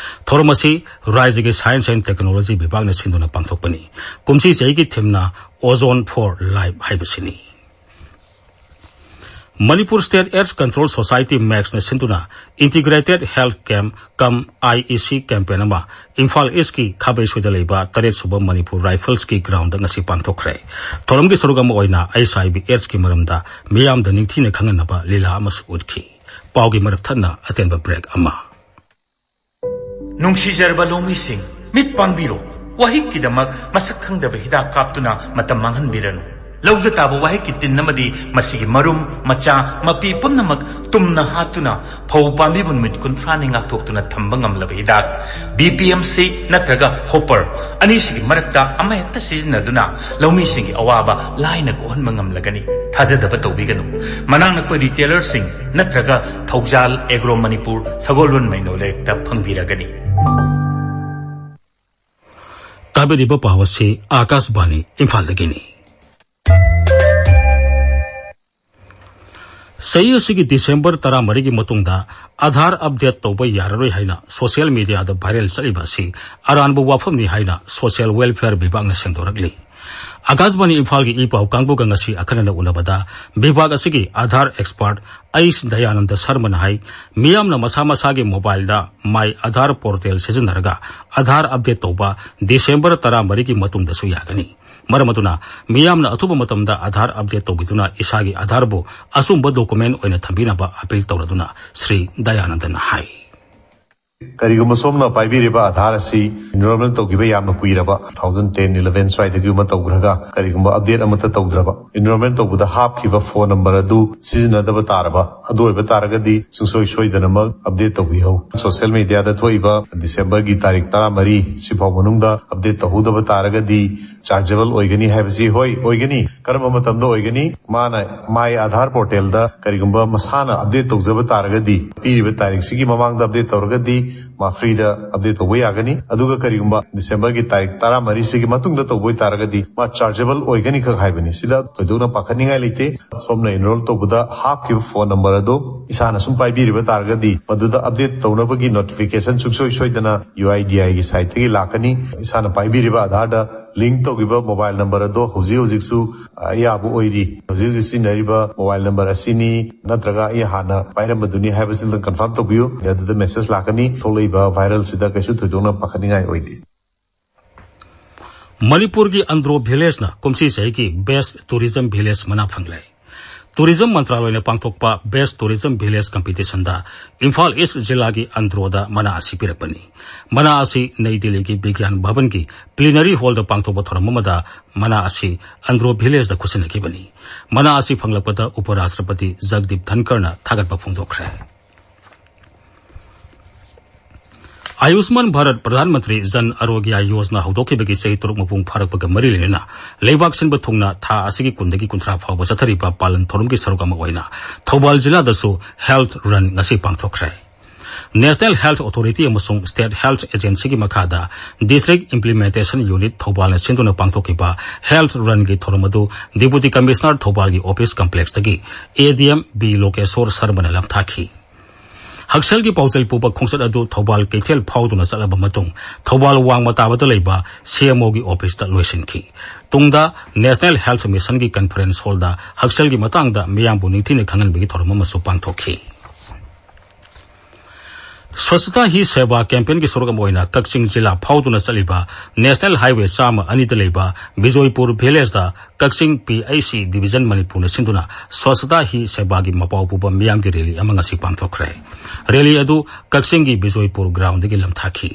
ꯊꯧꯔꯝ ꯑꯁꯤ ꯔꯥꯖ꯭ꯌꯒꯤ ꯁꯥꯏꯟꯁ ꯑꯦꯟ ꯇꯦꯛꯅꯣꯂꯣꯖꯤ ꯕꯤꯚꯥꯒꯅ ꯁꯤꯟꯗꯨꯅ ꯄꯥꯡꯊꯣꯛꯄꯅꯤ꯫ ꯀꯨꯝꯁꯤ ꯆꯍꯤꯒꯤ ꯊꯤꯝꯅ Ozone for Life ꯍꯥꯏꯕꯁꯤꯅꯤ꯫ Manipur state AIDS control society, ꯃꯦꯛꯁꯅ ꯁꯤꯟꯗꯨꯅ integrated health camp cum I E C campaign ꯑꯃ ꯏꯝꯐꯥꯜ ꯏꯁꯀꯤ ꯈꯥꯕꯩꯁꯣꯏꯗ ꯂꯩꯕ ꯇꯔꯦꯠ ꯁꯨꯕ ꯃꯅꯤꯄꯨꯔ ꯔꯥꯏꯐꯜꯁꯀꯤ ꯒ꯭ꯔꯥꯎꯟꯗ ꯉꯁꯤ ꯄꯥꯡꯊꯣꯛꯈ꯭ꯔꯦ꯫ ꯊꯧꯔꯝꯒꯤ ꯁꯔꯨꯛ ꯑꯃ ꯑꯣꯏꯅ ꯑꯩꯆ ꯑꯥꯏ ꯚꯤ ꯑꯦꯗꯁꯀꯤ ꯃꯔꯝꯗ ꯃꯤꯌꯥꯝꯗ ꯅꯤꯡꯊꯤꯅ ꯈꯪꯍꯟꯅꯕ ꯂꯤꯂꯥ ꯑꯃꯁꯨ ꯎꯠꯈꯤ꯫ ꯄꯥꯎꯒꯤ ꯃꯔꯛ ꯊꯠꯅ ꯑꯇꯦꯟꯕ ꯕ꯭ꯔꯦꯛ ꯑꯃ꯫ ꯅꯨꯡꯁꯤꯖꯔꯕ ꯂꯧꯃꯤꯁꯤꯡ, ꯃꯤꯠ ꯄꯥꯡꯕꯤꯔꯣ꯫ ꯋꯥꯍꯤꯛꯀꯤꯗꯃꯛ ꯃꯁꯛ ꯈꯪꯗꯕ ꯍꯤꯗꯥꯛ ꯀꯥꯞꯇꯨꯅ ꯃꯇꯝ ꯃꯥꯡꯍꯟꯕꯤꯔꯅꯨ꯫ ꯂꯧꯗ ꯇꯥꯕ ꯋꯥꯍꯤꯛꯀꯤ ꯇꯤꯟ ꯑꯃꯗꯤ ꯃꯁꯤꯒꯤ ꯃꯔꯨꯝ, ꯃꯆꯥ, ꯃꯄꯤ ꯄꯨꯝꯅꯃꯛ ꯇꯨꯝꯅ ꯍꯥꯠꯇꯨꯅ ꯐꯧ ꯄꯥꯝꯕꯤꯕꯨ ꯅꯨꯃꯤꯠ ꯀꯨꯟꯊ꯭ꯔꯥꯅꯤ ꯉꯥꯛꯊꯣꯛꯇꯨꯅ ꯊꯝꯕ ꯉꯝꯂꯕ ꯍꯤꯗꯥꯛ, ꯕꯤ ꯄꯤ ꯑꯦꯝ ꯁꯤ ꯅꯠꯇ꯭ꯔꯒ ꯍꯣꯄꯔ ꯑꯅꯤꯁꯤꯒꯤ ꯃꯔꯛꯇ ꯑꯃꯍꯦꯛꯇ ꯁꯤꯖꯤꯟꯅꯗꯨꯅ ꯂꯧꯃꯤꯁꯤꯡꯒꯤ ꯑꯋꯥꯕ ꯂꯥꯏꯅ ꯀꯣꯛꯍꯟꯕ ꯉꯝꯂꯒꯅꯤ꯫ ꯊꯥꯖꯗꯕ ꯇꯧꯕꯤꯒꯅꯨ꯫ ꯃꯅꯥꯛ ꯅꯛꯄ ꯔꯤꯇꯦꯂꯔꯁꯤꯡ ꯅꯠꯇ꯭ꯔꯒ ꯊꯧꯖꯥꯜ ꯑꯦꯒ꯭ꯔꯣ ꯃꯅꯤꯄꯨꯔ ꯁꯒꯣꯜꯕꯟ ꯃꯩꯅꯣ ꯂꯩꯔꯛꯇ ꯐꯪꯕꯤꯔꯒꯅꯤ꯫ ꯇꯥꯕꯤꯔꯤꯕ ꯄꯥꯎ ꯑꯁꯤ ꯑꯥꯀꯥꯁꯕꯥꯅꯤ ꯏꯝꯐꯥꯜꯗꯒꯤꯅꯤ꯫ ꯆꯍꯤ ꯑꯁꯤꯒꯤ ꯗꯤꯁꯦꯝꯕꯔ ꯇꯔꯥꯃꯔꯤꯒꯤ ꯃꯇꯨꯡꯗ ꯑꯥꯙꯥꯔ ꯑꯞꯗꯦꯠ ꯇꯧꯕ ꯌꯥꯔꯔꯣꯏ ꯍꯥꯏꯅ ꯁꯣꯁꯤꯌꯦꯜ ꯃꯤꯗꯤꯌꯥꯗ ꯚꯥꯏꯔꯦꯜ ꯆꯠꯂꯤꯕ ꯑꯁꯤ ꯑꯔꯥꯟꯕ ꯋꯥꯐꯝꯅꯤ ꯍꯥꯏꯅ ꯁꯣꯁꯤꯌꯦꯜ ꯋꯦꯜꯐꯤꯌꯔ ꯚꯤꯚꯥꯒꯅ ꯁꯦꯡꯗꯣꯔꯛꯂꯤ꯫ ꯑꯥꯀꯥꯁꯕꯥꯅꯤ ꯏꯝꯐꯥꯜꯒꯤ ꯏ ꯄꯥꯎ ꯀꯥꯡꯕꯨꯒ ꯉꯁꯤ ꯑꯈꯟꯅꯅ ꯎꯅꯕꯗ ꯚꯤꯚꯥꯒ ꯑꯁꯤꯒꯤ ꯑꯥꯙꯥꯔ ꯑꯦꯛꯁꯄꯔꯠ ꯑꯩꯆ ꯗꯌꯥꯅꯟꯗ ꯁꯔꯃꯅ ꯍꯥꯏ, ꯃꯤꯌꯥꯝꯅ ꯃꯁꯥ ꯃꯁꯥꯒꯤ ꯃꯣꯕꯥꯏꯜꯗ ꯃꯥꯏ ꯑꯥꯙꯥꯔ ꯄꯣꯔꯇꯦꯜ ꯁꯤꯖꯤꯟꯅꯔꯒ ꯑꯥꯙꯥꯔ ꯑꯞꯗꯦꯠ ꯇꯧꯕ ꯗꯤꯁꯦꯝꯕꯔ ꯇꯔꯥꯃꯔꯤꯒꯤ ꯃꯇꯨꯡꯗꯁꯨ ꯌꯥꯒꯅꯤ꯫ ꯃꯔꯝ ꯑꯗꯨꯅ ꯃꯤꯌꯥꯝꯅ ꯑꯊꯨꯕ ꯃꯇꯝꯗ ꯑꯥꯙꯥꯔ ꯑꯞꯗꯦꯠ ꯇꯧꯕꯤꯗꯨꯅ ꯏꯁꯥꯒꯤ ꯑꯥꯙꯥꯔꯕꯨ ꯑꯆꯨꯝꯕ ꯗꯣꯀꯨꯃꯦꯟ ꯑꯣꯏꯅ ꯊꯝꯕꯤꯅꯕ ꯑꯄꯤꯜ ꯇꯧꯔꯗꯨꯅ ꯁ꯭ꯔꯤ ꯗꯌꯥꯅꯟꯗꯅ ꯍꯥꯏ꯫ ꯀꯔꯤꯒꯨꯝꯕ ꯁꯣꯝꯅ ꯄꯥꯏꯕꯤꯔꯤꯕ ꯑꯥꯙꯥꯔ ꯑꯁꯤ ꯏꯟꯔꯣꯜꯃꯦꯟ ꯇꯧꯈꯤꯕ ꯌꯥꯝꯅ ꯀꯨꯏꯔꯕ, ꯇꯨ ꯊꯥꯎꯖꯟ ꯇꯦꯟ ꯏꯂꯚꯦꯟ ꯁ꯭ꯋꯥꯏꯗꯒꯤ ꯑꯃ ꯇꯧꯈ꯭ꯔꯒ, ꯀꯔꯤꯒꯨꯝꯕ ꯑꯞꯗꯦꯠ ꯑꯃꯠꯇ ꯇꯧꯗ꯭ꯔꯕ, ꯏꯟꯔꯣꯜꯃꯦꯟ ꯇꯧꯕꯗ ꯍꯥꯞꯈꯤꯕ ꯐꯣꯟ ꯅꯝꯕꯔ ꯑꯗꯨ ꯁꯤꯖꯤꯟꯅꯗꯕ ꯇꯥꯔꯕ, ꯑꯗꯨ ꯑꯣꯏꯕ ꯇꯥꯔꯒꯗꯤ ꯁꯨꯡꯁꯣꯏ ꯁꯣꯏꯗꯅꯃꯛ ꯑꯞꯗꯦꯠ ꯇꯧꯕꯤꯍꯧ꯫ ꯁꯣꯁꯤꯌꯦꯜ ꯃꯦꯗꯤꯌꯥꯗ ꯊꯣꯛꯏꯕ ꯗꯤꯁꯦꯝꯕꯔꯒꯤ ꯇꯥꯔꯤꯛ ꯇꯔꯥꯃꯔꯤ ꯁꯤꯐꯥꯎ ꯃꯅꯨꯡꯗ ꯑꯞꯗꯦꯠ ꯇꯧꯍꯧꯗꯕ ꯇꯥꯔꯒꯗꯤ ꯆꯥꯔꯖꯦꯕꯜ ꯑꯣꯏꯒꯅꯤ ꯍꯥꯏꯕꯁꯤ, ꯍꯣꯏ, ꯑꯣꯏꯒꯅꯤ꯫ ꯀꯔꯝꯕ ꯃꯇꯝꯗ ꯑꯣꯏꯒꯅꯤ? ꯃꯥꯅ ꯃꯥꯏ ꯑꯥꯙꯥꯔ ꯄꯣꯔꯇꯦꯜꯗ ꯀꯔꯤꯒꯨꯝꯕ ꯃꯁꯥꯅ ꯑꯞꯗꯦꯠ ꯇꯧꯖꯕ ꯇꯥꯔꯒꯗꯤ, ꯄꯤꯔꯤꯕ ꯇꯥꯔꯤꯛꯁꯤꯒꯤ ꯃꯃꯥꯡꯗ ꯑꯞꯗꯦꯠ ꯇꯧꯔꯒꯗꯤ, ꯃꯥ ꯐ꯭ꯔꯤꯗ ꯑꯞꯗꯦꯠ ꯇꯧꯕ ꯌꯥꯒꯅꯤ꯫ ꯑꯗꯨꯒ ꯀꯔꯤꯒꯨꯝꯕ ꯗꯤꯁꯦꯝꯕꯔꯒꯤ ꯇꯥꯔꯤꯛ ꯇꯔꯥꯃꯔꯤꯁꯤꯒꯤ ꯃꯇꯨꯡꯗ ꯇꯧꯕ ꯑꯣꯏꯇꯥꯔꯒꯗꯤ, ꯃꯥ ꯆꯥꯔꯖꯦꯕꯜ ꯑꯣꯏꯒꯅꯤ ꯈꯛ ꯍꯥꯏꯕꯅꯤ꯫ ꯁꯤꯗ ꯊꯣꯏꯗꯣꯛꯅ ꯄꯥꯈꯠꯅꯤꯡꯉꯥꯏ ꯂꯩꯇꯦ꯫ ꯁꯣꯝꯅ ꯏꯟꯔꯣꯜ ꯇꯧꯕꯗ ꯍꯥꯞꯈꯤꯕ ꯐꯣꯟ ꯅꯝꯕꯔ ꯑꯗꯨ ꯏꯁꯥꯅ ꯁꯨꯝ ꯄꯥꯏꯕꯤꯔꯤꯕ ꯇꯥꯔꯒꯗꯤ, ꯃꯗꯨꯗ ꯑꯞꯗꯦꯠ ꯇꯧꯅꯕꯒꯤ ꯅꯣꯇꯤꯐꯤꯀꯦꯁꯟ ꯁꯨꯡꯁꯣꯏ ꯁꯣꯏꯗꯅ ꯌꯨ ꯑꯥꯏ ꯗꯤ ꯑꯥꯏꯒꯤ ꯁꯥꯏꯠꯇꯒꯤ ꯂꯥꯛꯀꯅꯤ꯫ ꯏꯁꯥꯅ ꯄꯥꯏꯕꯤꯔꯤꯕ ꯑꯥꯙꯥꯔꯗ ꯂꯤꯡ ꯇꯧꯈꯤꯕ ꯃꯣꯕꯥꯏꯜ ꯅꯝꯕꯔ ꯑꯗꯣ ꯍꯧꯖꯤꯛ ꯍꯧꯖꯤꯛꯁꯨ ꯑꯌꯥꯕ ꯑꯣꯏꯔꯤ꯫ ꯍꯧꯖꯤꯛ ꯍꯧꯖꯤꯛ ꯁꯤꯖꯤꯟꯅꯔꯤꯕ ꯃꯣꯕꯥꯏꯜ ꯅꯝꯕꯔ ꯑꯁꯤꯅꯤ, ꯅꯠꯇ꯭ꯔꯒ ꯑꯩ ꯍꯥꯟꯅ ꯄꯥꯏꯔꯝꯕꯗꯨꯅꯤ ꯍꯥꯏꯕꯁꯤꯗ ꯀꯟꯐꯥꯔꯝ ꯇꯧꯕꯤꯌꯨ꯫ ꯑꯗꯨꯗ ꯃꯦꯁꯦꯖ ꯂꯥꯛꯀꯅꯤ꯫ ꯊꯣꯛꯂꯛꯏꯕ ꯚꯥꯏꯔꯦꯜꯁꯤꯗ ꯀꯩꯁꯨ ꯊꯣꯏꯗꯣꯛꯅ ꯄꯥꯈꯠꯅꯤꯡꯉꯥꯏ ꯑꯣꯏꯗꯦ꯫ ꯃꯅꯤꯄꯨꯔꯒꯤ ꯑꯟꯗ꯭ꯔꯣ ꯚꯤꯂꯦꯖꯅ ꯀꯨꯝꯁꯤ ꯆꯍꯤꯒꯤ ꯕꯦꯁ ꯇꯨꯔꯤꯖꯝ ꯚꯤꯂꯦꯖ ꯃꯅꯥ ꯐꯪꯂꯦ꯫ ꯇꯨꯔꯤꯖꯝ ꯃꯟꯇ꯭ꯔꯥꯂꯣꯏꯅ ꯄꯥꯡꯊꯣꯛꯄ ꯕꯦꯁ ꯇꯨꯔꯤꯖꯝ ꯚꯤꯂꯦꯖ ꯀꯝꯄꯤꯇꯤꯁꯟꯗ ꯏꯝꯐꯥꯜ ꯏꯁ ꯖꯤꯂꯥꯒꯤ ꯑꯟꯗ꯭ꯔꯣꯗ ꯃꯅꯥ ꯑꯁꯤ ꯄꯤꯔꯛꯄꯅꯤ꯫ ꯃꯅꯥ ꯑꯁꯤ ꯅꯩ ꯗꯤꯜꯂꯤꯒꯤ ꯕꯤꯒ꯭ꯌꯥꯟ ꯚꯕꯟꯒꯤ ꯄ꯭ꯂꯤꯅꯔꯤ ꯍꯣꯜꯗ ꯄꯥꯡꯊꯣꯛꯄ ꯊꯧꯔꯝ ꯑꯃꯗ ꯃꯅꯥ ꯑꯁꯤ ꯑꯟꯗ꯭ꯔꯣ ꯚꯤꯂꯦꯖꯗ ꯈꯨꯠꯁꯤꯟꯅꯈꯤꯕꯅꯤ꯫ ꯃꯅꯥ ꯑꯁꯤ ꯐꯪꯂꯛꯄꯗ ꯎꯄꯔꯥꯁꯇ꯭ꯔꯄꯇꯤ ꯖꯒꯗꯤꯞ ꯙꯟꯀꯔꯅ ꯊꯥꯒꯠꯄ ꯐꯣꯡꯗꯣꯛꯈ꯭ꯔꯦ꯫ ꯑꯌꯨꯁꯃꯥꯟ ꯚꯥꯔꯠ ꯄ꯭ꯔꯙꯥꯟ ꯃꯟꯇ꯭ꯔꯤ ꯖꯟ ꯑꯔꯣꯒ꯭ꯌ ꯌꯣꯖꯅꯥ ꯍꯧꯗꯣꯛꯈꯤꯕꯒꯤ ꯆꯍꯤ ꯇꯔꯨꯛ ꯃꯄꯨꯡ ꯐꯥꯔꯛꯄꯒ ꯃꯔꯤ ꯂꯩꯅꯅ ꯂꯩꯕꯥꯛ ꯁꯤꯟꯕ ꯊꯨꯡꯅ ꯊꯥ ꯑꯁꯤꯒꯤ ꯀꯨꯟꯗꯒꯤ ꯀꯨꯟꯊ꯭ꯔꯥ ꯐꯥꯎꯕ ꯆꯠꯊꯔꯤꯕ ꯄꯥꯂꯟ ꯊꯧꯔꯝꯒꯤ ꯁꯔꯨꯛ ꯑꯃ ꯑꯣꯏꯅ ꯊꯧꯕꯥꯜ ꯖꯤꯂꯥꯗꯁꯨ ꯍꯦꯜꯊ ꯔꯟ ꯉꯁꯤ ꯄꯥꯡꯊꯣꯛꯈ꯭ꯔꯦ꯫ ꯅꯦꯁꯅꯦꯜ ꯍꯦꯜꯊ ꯑꯣꯊꯣꯔꯤꯇꯤ ꯑꯃꯁꯨꯡ ꯁ꯭ꯇꯦꯠ ꯍꯦꯜꯊ ꯑꯦꯖꯦꯟꯁꯤꯒꯤ ꯃꯈꯥꯗ ꯗꯤꯁꯇ꯭ꯔꯤꯛ ꯏꯝꯄ꯭ꯂꯤꯃꯦꯟꯇꯦꯁꯟ ꯌꯨꯅꯤꯠ ꯊꯧꯕꯥꯜꯅ ꯁꯤꯟꯗꯨꯅ ꯄꯥꯡꯊꯣꯛꯈꯤꯕ ꯍꯦꯜꯊ ꯔꯟꯒꯤ ꯊꯧꯔꯝ ꯑꯗꯨ ꯗꯤꯄꯨꯇꯤ ꯀꯃꯤꯁꯅꯔ ꯊꯧꯕꯥꯜꯒꯤ ꯑꯣꯐꯤꯁ ꯀꯝꯄ꯭ꯂꯦꯛꯁꯇꯒꯤ ꯑꯦ ꯗꯤ ꯑꯦꯝ ꯕꯤ ꯂꯣꯀꯦꯁꯣꯔ ꯁꯔꯃꯅ ꯂꯝꯊꯥꯈꯤ꯫ ꯍꯛꯁꯦꯜꯒꯤ ꯄꯥꯎꯖꯦꯜ ꯄꯨꯕ ꯈꯣꯡꯆꯠ ꯑꯗꯨ ꯊꯧꯕꯥꯜ ꯀꯩꯊꯦꯜ ꯐꯥꯎꯗꯨꯅ ꯆꯠꯂꯕ ꯃꯇꯨꯡ ꯊꯧꯕꯥꯜ ꯋꯥꯡꯃ ꯇꯥꯕꯗ ꯂꯩꯕ ꯁꯤ ꯑꯦꯝ ꯑꯣꯒꯤ ꯑꯣꯐꯤꯁꯇ ꯂꯣꯏꯁꯤꯟꯈꯤ꯫ ꯇꯨꯡꯗ ꯅꯦꯁꯅꯦꯜ ꯍꯦꯜꯊ ꯃꯤꯁꯟꯒꯤ ꯀꯟꯐꯔꯦꯟꯁ ꯍꯣꯜꯗ ꯍꯛꯁꯦꯜꯒꯤ ꯃꯇꯥꯡꯗ ꯃꯤꯌꯥꯝꯕꯨ ꯅꯤꯡꯊꯤꯅ ꯈꯪꯍꯟꯕꯒꯤ ꯊꯧꯔꯝ ꯑꯃꯁꯨ ꯄꯥꯡꯊꯣꯛꯈꯤ꯫ ꯁ꯭ꯋꯆꯇꯥ ꯍꯤ ꯁꯦꯕꯥ ꯀꯦꯝꯄꯦꯟꯒꯤ ꯁꯔꯨꯛ ꯑꯃ ꯑꯣꯏꯅ ꯀꯛꯆꯤꯡ ꯖꯤꯂꯥ ꯐꯥꯎꯗꯨꯅ ꯆꯠꯂꯤꯕ ꯅꯦꯁꯅꯦꯜ ꯍꯥꯏꯋꯦ ꯆꯥꯝꯃ ꯑꯅꯤꯗ ꯂꯩꯕ ꯕꯤꯖꯣꯏꯄꯨꯔ ꯚꯤꯂꯦꯖꯇ ꯀꯛꯆꯤꯡ ꯄꯤ ꯑꯩꯆ ꯁꯤ ꯗꯤꯕꯤꯖꯟ ꯃꯅꯤꯄꯨꯔꯅ ꯁꯤꯟꯗꯨꯅ ꯁ꯭ꯋꯆꯇꯥ ꯍꯤ ꯁꯦꯕꯥꯒꯤ ꯃꯄꯥꯎ ꯄꯨꯕ ꯃꯤꯌꯥꯝꯒꯤ ꯔꯦꯂꯤ ꯑꯃ ꯉꯁꯤ ꯄꯥꯡꯊꯣꯛꯈ꯭ꯔꯦ꯫ ꯔꯦꯂꯤ ꯑꯗꯨ ꯀꯛꯆꯤꯡꯒꯤ ꯕꯤꯖꯣꯏꯄꯨꯔ ꯒ꯭ꯔꯥꯎꯟꯗꯒꯤ ꯂꯝꯊꯥꯈꯤ꯫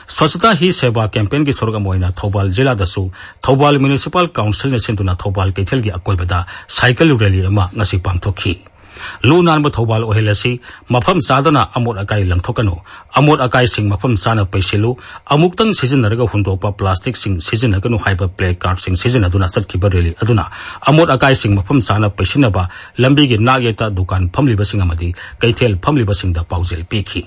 ꯁ꯭ꯋꯆꯇꯥ ꯍꯤ ꯁꯦꯕꯥ ꯀꯦꯝꯄꯦꯟꯒꯤ ꯁꯔꯨꯛ ꯑꯃ ꯑꯣꯏꯅ ꯊꯧꯕꯥꯜ ꯖꯤꯂꯥꯗꯁꯨ ꯊꯧꯕꯥꯜ ꯃ꯭ꯌꯨꯅꯤꯁꯤꯄꯥꯜ ꯀꯥꯎꯟꯁꯤꯜꯅ ꯁꯤꯟꯗꯨꯅ ꯊꯧꯕꯥꯜ ꯀꯩꯊꯦꯜꯒꯤ ꯑꯀꯣꯏꯕꯗ ꯁꯥꯏꯀꯜ ꯔꯦꯂꯤ ꯑꯃ ꯉꯁꯤ ꯄꯥꯡꯊꯣꯛꯈꯤ꯫ ꯂꯨ ꯅꯥꯟꯕ ꯊꯧꯕꯥꯜ ꯑꯣꯏꯍꯜꯂꯁꯤ, ꯃꯐꯝ ꯆꯥꯗꯅ ꯑꯃꯣꯠ ꯑꯀꯥꯏ ꯂꯪꯊꯣꯛꯀꯅꯨ, ꯑꯃꯣꯠ ꯑꯀꯥꯏꯁꯤꯡ ꯃꯐꯝ ꯆꯥꯅ ꯄꯩꯁꯤꯜꯂꯨ, ꯑꯃꯨꯛꯇꯪ ꯁꯤꯖꯤꯟꯅꯔꯒ ꯍꯨꯟꯗꯣꯛꯄ ꯄ꯭ꯂꯥꯁꯇꯤꯛꯁꯤꯡ ꯁꯤꯖꯤꯟꯅꯒꯅꯨ ꯍꯥꯏꯕ ꯄ꯭ꯂꯦ ꯀꯥꯔꯗꯁꯤꯡ ꯁꯤꯖꯤꯟꯅꯗꯨꯅ ꯆꯠꯈꯤꯕ ꯔꯦꯂꯤ ꯑꯗꯨꯅ ꯑꯃꯣꯠ ꯑꯀꯥꯏꯁꯤꯡ ꯃꯐꯝ ꯆꯥꯅ ꯄꯩꯁꯤꯟꯅꯕ ꯂꯝꯕꯤꯒꯤ ꯅꯥꯛ ꯌꯦꯠꯇ ꯗꯨꯀꯥꯟ ꯐꯝꯂꯤꯕꯁꯤꯡ ꯑꯃꯗꯤ ꯀꯩꯊꯦꯜ ꯐꯝꯂꯤꯕꯁꯤꯡꯗ ꯄꯥꯎꯖꯦꯜ ꯄꯤꯈꯤ꯫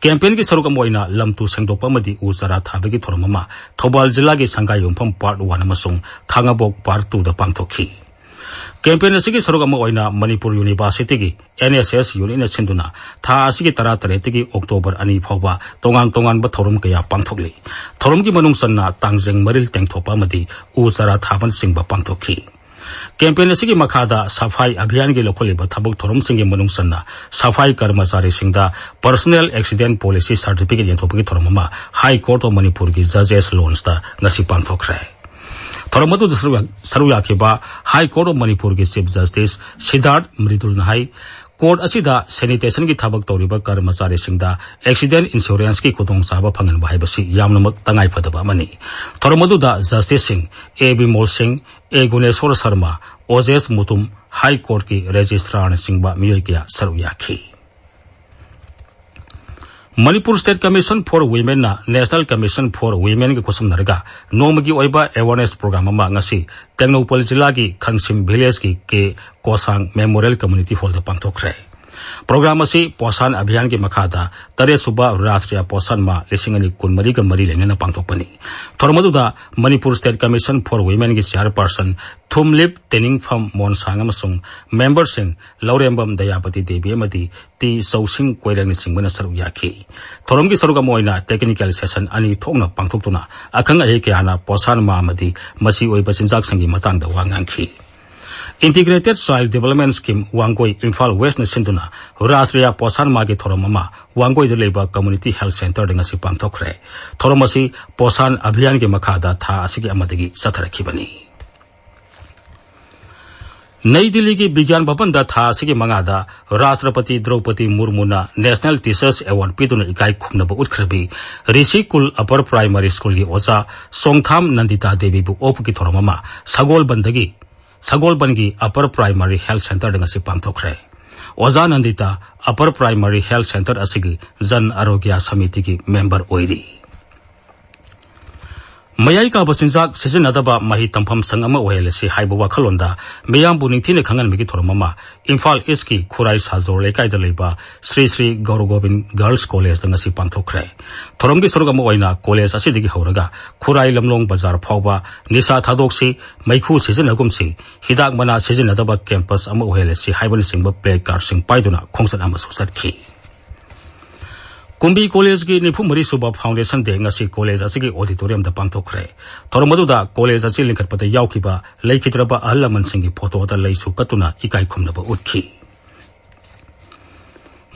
ꯀꯦꯝꯄꯦꯟꯒꯤ ꯁꯔꯨꯛ ꯑꯃ ꯑꯣꯏꯅ ꯂꯝ ꯇꯨ ꯁꯦꯡꯗꯣꯛꯄ ꯑꯃꯗꯤ ꯎ ꯆꯥꯔꯥ ꯊꯥꯕꯒꯤ ꯊꯧꯔꯝ ꯑꯃ ꯊꯧꯕꯥꯜ ꯖꯤꯂꯥꯒꯤ ꯁꯪꯒꯥꯏ ꯌꯨꯝꯐꯝ ꯄꯥꯔꯠ ꯋꯥꯟ ꯑꯃꯁꯨꯡ ꯈꯥꯉꯕꯣꯛ ꯄꯥꯔꯠ ꯇꯨꯗ ꯄꯥꯡꯊꯣꯛꯈꯤ꯫ ꯀꯦꯝꯄꯦꯟ ꯑꯁꯤꯒꯤ ꯁꯔꯨꯛ ꯑꯃ ꯑꯣꯏꯅ ꯃꯅꯤꯄꯨꯔ ꯌꯨꯅꯤꯚꯔꯁꯤꯇꯤꯒꯤ ꯑꯦꯟ ꯑꯦꯁ ꯑꯦꯁ ꯌꯨꯅꯤꯠꯅ ꯁꯤꯟꯗꯨꯅ ꯊꯥ ꯑꯁꯤꯒꯤ ꯇꯔꯥ ꯇꯔꯦꯠꯇꯒꯤ ꯑꯣꯛꯇꯣꯕꯔ ꯑꯅꯤ ꯐꯥꯎꯕ ꯇꯣꯉꯥꯟ ꯇꯣꯉꯥꯟꯕ ꯊꯧꯔꯝ ꯀꯌꯥ ꯄꯥꯡꯊꯣꯛꯂꯤ꯫ ꯊꯧꯔꯝꯒꯤ ꯃꯅꯨꯡ ꯆꯟꯅ ꯇꯥꯡꯖꯦꯡ ꯃꯔꯤꯜ ꯇꯦꯡꯊꯣꯛꯄ ꯑꯃꯗꯤ ꯎ ꯆꯥꯔꯥ ꯊꯥꯕꯅꯆꯤꯡꯕ ꯄꯥꯡꯊꯣꯛꯈꯤ꯫ ꯀꯦꯝꯄꯦꯟ ꯑꯁꯤꯒꯤ ꯃꯈꯥꯗ ꯁꯐꯥꯏ ꯑꯚꯤꯌꯥꯟꯒꯤ ꯂꯧꯈꯠꯂꯤꯕ ꯊꯕꯛ ꯊꯧꯔꯝꯁꯤꯡꯒꯤ ꯃꯅꯨꯡ ꯆꯟꯅ ꯁꯐꯥꯏ ꯀꯔꯃꯆꯥꯔꯤꯁꯤꯡꯗ ꯄꯔꯁꯣꯅꯦꯜ ꯑꯦꯛꯁꯤꯗꯦꯟ ꯄꯣꯂꯤꯁꯤ ꯁꯥꯔꯇꯤꯐꯤꯀꯦꯠ ꯌꯦꯟꯊꯣꯛꯄꯒꯤ ꯊꯧꯔꯝ ꯑꯃ ꯍꯥꯏ ꯀꯣꯔꯠ ꯑꯣꯐ ꯃꯅꯤꯄꯨꯔꯒꯤ ꯖꯖꯦꯁ ꯂꯣꯟꯁꯇ ꯉꯁꯤ ꯄꯥꯡꯊꯣꯛꯈ꯭ꯔꯦ꯫ ꯊꯧꯔꯝ ꯑꯗꯨꯗ ꯁꯔꯨꯛ ꯌꯥ-, ꯁꯔꯨꯛ ꯌꯥꯈꯤꯕ ꯍꯥꯏ ꯀꯣꯔꯠ ꯑꯣꯐ ꯃꯅꯤꯄꯨꯔꯒꯤ ꯆꯤꯐ ꯖꯁꯇꯤꯁ ꯁꯤꯗꯥꯔꯊ ꯃ꯭ꯔꯤꯗꯨꯜꯅ ꯍꯥꯏ, ꯀꯣꯔꯠ ꯑꯁꯤꯗ ꯁꯦꯅꯤꯇꯦꯁꯟꯒꯤ ꯊꯕꯛ ꯇꯧꯔꯤꯕ ꯀꯔꯃꯆꯥꯔꯤꯁꯤꯡꯗ ꯑꯦꯛꯁꯤꯗꯦꯟ ꯏꯟꯁꯨꯔꯦꯟꯁꯀꯤ ꯈꯨꯗꯣꯡꯆꯥꯕ ꯐꯪꯍꯟꯕ ꯍꯥꯏꯕꯁꯤ ꯌꯥꯝꯅꯃꯛ ꯇꯉꯥꯏꯐꯗꯕ ꯑꯃꯅꯤ꯫ ꯊꯧꯔꯝ ꯑꯗꯨꯗ ꯖꯁꯇꯤꯁꯁꯤꯡ ꯑꯦ ꯕꯤꯃꯣꯜ ꯁꯤꯡ, ꯑꯦ ꯒꯨꯅꯦꯁꯣꯔ ꯁꯔꯃ, ꯑꯣꯖꯦꯁ ꯃꯨꯇꯨꯝ, ꯍꯥꯏ ꯀꯣꯔꯠꯀꯤ ꯔꯦꯖꯤꯁꯇ꯭ꯔꯥꯔꯅꯆꯤꯡꯕ ꯃꯤꯑꯣꯏ ꯀꯌꯥ ꯁꯔꯨꯛ ꯌꯥꯈꯤ꯫ ꯃꯅꯤꯄꯨꯔ ꯁ꯭ꯇꯦꯠ ꯀꯃꯤꯁꯟ ꯐꯣꯔ ꯋꯤꯃꯦꯟꯅ ꯅꯦꯁꯅꯦꯜ ꯀꯃꯤꯁꯟ ꯐꯣꯔ ꯋꯤꯃꯦꯟꯒ ꯈꯨꯠꯁꯝꯅꯔꯒ ꯅꯣꯡꯃꯒꯤ ꯑꯣꯏꯕ ꯑꯦꯋꯥꯔꯅꯦꯁ ꯄ꯭ꯔꯣꯒ꯭ꯔꯥꯝ ꯑꯃ ꯉꯁꯤ ꯇꯦꯡꯅꯧꯄꯜ ꯖꯤꯂꯥꯒꯤ ꯈꯪꯁꯤꯝ ꯚꯤꯂꯦꯖꯀꯤ ꯀꯦ ꯀꯣꯁꯥꯡ ꯃꯦꯃꯣꯔꯤꯌꯦꯜ ꯀꯝꯃ꯭ꯌꯨꯅꯤꯇꯤ ꯍꯣꯜꯗ ꯄꯥꯡꯊꯣꯛꯈ꯭ꯔꯦ꯫ ꯄ꯭ꯔꯣꯒ꯭ꯔꯥꯝ ꯑꯁꯤ ꯄꯣꯁꯥꯟ ꯑꯚꯤꯌꯥꯟꯒꯤ ꯃꯈꯥꯗ ꯇꯔꯦꯠ ꯁꯨꯕ ꯔꯥꯁꯇ꯭ꯔꯤꯌꯥ ꯄꯣꯁꯥꯟ ꯃꯥ ꯂꯤꯁꯤꯡ ꯑꯅꯤ ꯀꯨꯟꯃꯔꯤꯒ ꯃꯔꯤ ꯂꯩꯅꯅ ꯄꯥꯡꯊꯣꯛꯄꯅꯤ꯫ ꯊꯧꯔꯝ ꯑꯗꯨꯗ ꯃꯅꯤꯄꯨꯔ ꯁ꯭ꯇꯦꯠ ꯀꯃꯤꯁꯟ ꯐꯣꯔ ꯋꯤꯃꯦꯟꯒꯤ ꯆꯤꯌꯥꯔꯄꯔꯁꯟ ꯊꯨꯝꯂꯤꯞ ꯇꯦꯅꯤꯡꯐꯝ ꯃꯣꯟꯁꯥꯡ ꯑꯃꯁꯨꯡ ꯃꯦꯝꯕꯔꯁꯤꯡ ꯂꯧꯔꯦꯝꯕꯝ ꯗꯌꯥꯄꯇꯤ ꯗꯦꯕꯤ ꯑꯃꯗꯤ ꯇꯤ ꯆꯧꯁꯤꯡ ꯀꯣꯏꯔꯦꯡꯅꯆꯤꯡꯕꯅ ꯁꯔꯨꯛ ꯌꯥꯈꯤ꯫ ꯊꯧꯔꯝꯒꯤ ꯁꯔꯨꯛ ꯑꯃ ꯑꯣꯏꯅ ꯇꯦꯛꯅꯤꯀꯦꯜ ꯁꯦꯁꯟ ꯑꯅꯤ ꯊꯣꯛꯅ ꯄꯥꯡꯊꯣꯛꯇꯨꯅ ꯑꯈꯪ ꯑꯍꯩ ꯀꯌꯥꯅ ꯄꯣꯁꯥꯟ ꯃꯥ ꯑꯃꯗꯤ ꯃꯆꯤ ꯑꯣꯏꯕ ꯆꯤꯟꯖꯥꯛꯁꯤꯡꯒꯤ ꯃꯇꯥꯡꯗ ꯋꯥ ꯉꯥꯡꯈꯤ꯫ Integrated Child Development Scheme Wangoi Imphal ꯋꯦꯁꯅ ꯁꯤꯟꯗꯨꯅ ꯔꯥꯁꯇ꯭ꯔꯤꯌꯥ ꯄꯣꯁꯥꯟ ꯃꯥꯒꯤ ꯊꯧꯔꯝ ꯑꯃ ꯋꯥꯡꯒꯣꯏꯗ ꯂꯩꯕ ꯀꯝꯃ꯭ꯌꯨꯅꯤꯇꯤ ꯍꯦꯜꯊ ꯁꯦꯟꯇꯔꯗ ꯉꯁꯤ ꯄꯥꯡꯊꯣꯛꯈ꯭ꯔꯦ꯫ ꯊꯧꯔꯝ ꯑꯁꯤ ꯄꯣꯁꯥꯟ ꯑꯚꯤꯌꯥꯟꯒꯤ ꯃꯈꯥꯗ ꯊꯥ ꯑꯁꯤꯒꯤ ꯑꯃꯗꯒꯤ ꯆꯠꯊꯔꯛꯈꯤꯕꯅꯤ꯫ ꯅꯩ ꯗꯤꯜꯂꯤꯒꯤ ꯕꯤꯒ꯭ꯌꯥꯟ ꯚꯕꯟꯗ ꯊꯥ ꯑꯁꯤꯒꯤ ꯃꯉꯥꯗ ꯔꯥꯁꯇ꯭ꯔꯄꯇꯤ ꯗ꯭ꯔꯧꯄꯗꯤ ꯃꯨꯔꯃꯨꯅ National Teachers Award ꯄꯤꯗꯨꯅ ꯏꯀꯥꯏ ꯈꯨꯝꯅꯕ ꯎꯠꯈ꯭ꯔꯕꯤ ꯔꯤꯁꯤ ꯀꯨꯜ ꯑꯄꯔ ꯄ꯭ꯔꯥꯏꯃꯥꯔꯤ ꯁ꯭ꯀꯨꯜꯒꯤ ꯑꯣꯖꯥ ꯁꯣꯡꯊꯥꯝ ꯅꯟꯗꯤꯇꯥ ꯗꯦꯕꯤꯕꯨ ꯑꯣꯛꯄꯒꯤ ꯊꯧꯔꯝ ꯑꯃ ꯁꯒꯣꯜꯕꯟꯗꯒꯤ, ꯁꯒꯣꯜꯕꯟꯒꯤ ꯑꯄꯔ ꯄ꯭ꯔꯥꯏꯃꯥꯔꯤ ꯍꯦꯜꯊ ꯁꯦꯟꯇꯔꯗ ꯉꯁꯤ ꯄꯥꯡꯊꯣꯛꯈ꯭ꯔꯦ꯫ ꯑꯣꯖꯥ ꯅꯟꯗꯤꯇꯥ ꯑꯄꯔ ꯄ꯭ꯔꯥꯏꯃꯥꯔꯤ ꯍꯦꯜꯊ ꯁꯦꯟꯇꯔ ꯑꯁꯤꯒꯤ ꯖꯟ ꯑꯔꯣꯒ꯭ꯌꯥ ꯁꯃꯤꯇꯤꯒꯤ ꯃꯦꯝꯕꯔ ꯑꯣꯏꯔꯤ꯫ ꯃꯌꯥꯏ ꯀꯥꯕ ꯆꯤꯟꯖꯥꯛ ꯁꯤꯖꯤꯟꯅꯗꯕ ꯃꯍꯩ ꯇꯝꯐꯝ ꯁꯪ ꯑꯃ ꯑꯣꯏꯍꯜꯂꯁꯤ ꯍꯥꯏꯕ ꯋꯥꯈꯜꯂꯣꯟꯗ ꯃꯤꯌꯥꯝꯕꯨ ꯅꯤꯡꯊꯤꯅ ꯈꯪꯍꯟꯕꯒꯤ ꯊꯧꯔꯝ ꯑꯃ ꯏꯝꯐꯥꯜ ꯏꯁꯀꯤ ꯈꯨꯔꯥꯏ ꯁꯥꯖꯣꯔ ꯂꯩꯀꯥꯏꯗ ꯂꯩꯕ ꯁ꯭ꯔꯤ ꯁ꯭ꯔꯤ ꯒꯧꯔ ꯒꯣꯕꯤꯟ ꯒꯔꯜꯁ ꯀꯣꯂꯦꯖꯇ ꯉꯁꯤ ꯄꯥꯡꯊꯣꯛꯈ꯭ꯔꯦ꯫ ꯊꯧꯔꯝꯒꯤ ꯁꯔꯨꯛ ꯑꯃ ꯑꯣꯏꯅ ꯀꯣꯂꯦꯖ ꯑꯁꯤꯗꯒꯤ ꯍꯧꯔꯒ ꯈꯨꯔꯥꯏ ꯂꯝꯂꯣꯡ ꯕꯖꯥꯔ ꯐꯥꯎꯕ ꯅꯤꯁꯥ ꯊꯥꯗꯣꯛꯁꯤ, ꯃꯩꯈꯨ ꯁꯤꯖꯤꯟꯅꯒꯨꯝꯁꯤ, ꯍꯤꯗꯥꯛ ꯃꯅꯥ ꯁꯤꯖꯤꯟꯅꯗꯕ ꯀꯦꯝꯄꯁ ꯑꯃ ꯑꯣꯏꯍꯜꯂꯁꯤ ꯍꯥꯏꯕꯅꯆꯤꯡꯕ ꯄ꯭ꯂꯦ ꯀꯥꯔꯗꯁꯤꯡ ꯄꯥꯏꯗꯨꯅ ꯈꯣꯡꯆꯠ ꯑꯃꯁꯨ ꯆꯠꯈꯤ꯫ ꯀꯨꯝꯕꯤ ꯀꯣꯂꯦꯖꯀꯤ ꯅꯤꯐꯨ ꯃꯔꯤ ꯁꯨꯕ ꯐꯥꯎꯟꯗꯦꯁꯟ ꯗꯦ ꯉꯁꯤ ꯀꯣꯂꯦꯖ ꯑꯁꯤꯒꯤ ꯑꯣꯗꯤꯇꯣꯔꯤꯌꯝꯗ ꯄꯥꯡꯊꯣꯛꯈ꯭ꯔꯦ꯫ ꯊꯧꯔꯝ ꯑꯗꯨꯗ ꯀꯣꯂꯦꯖ ꯑꯁꯤ ꯂꯤꯡꯈꯠꯄꯗ ꯌꯥꯎꯈꯤꯕ ꯂꯩꯈꯤꯗ꯭ꯔꯕ ꯑꯍꯜ ꯂꯃꯟꯁꯤꯡꯒꯤ ꯐꯣꯇꯣꯗ ꯂꯩꯁꯨ ꯀꯠꯇꯨꯅ ꯏꯀꯥꯏ ꯈꯨꯝꯅꯕ ꯎꯠꯈꯤ꯫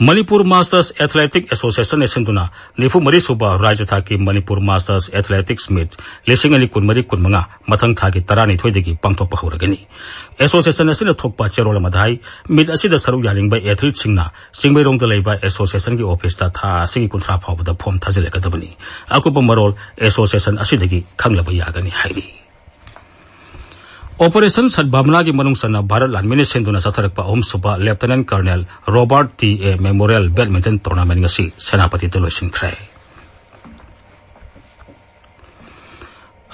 ꯃꯅꯤꯄꯨꯔ ꯃꯥꯁꯇꯔꯁ ꯑꯦꯊꯂꯦꯇꯤꯛ ꯑꯦꯁꯣꯁꯤꯌꯦꯁꯟꯅ ꯁꯤꯟꯗꯨꯅ ꯅꯤꯐꯨ ꯃꯔꯤ ꯁꯨꯕ ꯔꯥꯖ꯭ꯌ ꯊꯥꯛꯀꯤ ꯃꯅꯤꯄꯨꯔ ꯃꯥꯁꯇꯔꯁ ꯑꯦꯊꯂꯦꯇꯤꯛꯁ ꯃꯤꯠ ꯂꯤꯁꯤꯡ ꯑꯅꯤ ꯀꯨꯟꯃꯔꯤ ꯀꯨꯟꯃꯉꯥ ꯃꯊꯪ ꯊꯥꯒꯤ ꯇꯔꯥꯅꯤꯊꯣꯏꯗꯒꯤ ꯄꯥꯡꯊꯣꯛꯄ ꯍꯧꯔꯒꯅꯤ꯫ ꯑꯦꯁꯣꯁꯤꯌꯦꯁꯟ ꯑꯁꯤꯅ ꯊꯣꯛꯄ ꯆꯦꯔꯣꯜ ꯑꯃꯗ ꯍꯥꯏ, ꯃꯤꯠ ꯑꯁꯤꯗ ꯁꯔꯨꯛ ꯌꯥꯅꯤꯡꯕ ꯑꯦꯊꯂꯤꯠꯁꯤꯡꯅ ꯆꯤꯡꯃꯩꯔꯣꯡꯗ ꯂꯩꯕ ꯑꯦꯁꯣꯁꯤꯌꯦꯁꯟꯒꯤ ꯑꯣꯐꯤꯁꯇ ꯊꯥ ꯑꯁꯤꯒꯤ ꯀꯨꯟꯊ꯭ꯔꯥ ꯐꯥꯎꯕꯗ ꯐꯣꯝ ꯊꯥꯖꯤꯜꯂꯒꯗꯕꯅꯤ꯫ ꯑꯀꯨꯞꯄ ꯃꯔꯣꯜ ꯑꯦꯁꯣꯁꯤꯌꯦꯁꯟ ꯑꯁꯤꯗꯒꯤ ꯈꯪꯂꯕ ꯌꯥꯒꯅꯤ ꯍꯥꯏꯔꯤ꯫ ꯑꯣꯄꯔꯦꯁꯟ ꯁꯠꯚꯥꯕꯅꯥꯒꯤ ꯃꯅꯨꯡ ꯆꯟꯅ ꯚꯥꯔꯠ ꯂꯥꯟꯃꯤꯅ ꯁꯦꯝꯗꯨꯅ ꯆꯠꯊꯔꯛꯄ ꯑꯍꯨꯝꯁꯨꯕ lieutenant colonel Robert T A memorial badminton tournament ꯉꯁꯤ ꯁꯦꯅꯥꯄꯇꯤꯗ ꯂꯣꯏꯁꯤꯟꯈ꯭ꯔꯦ꯫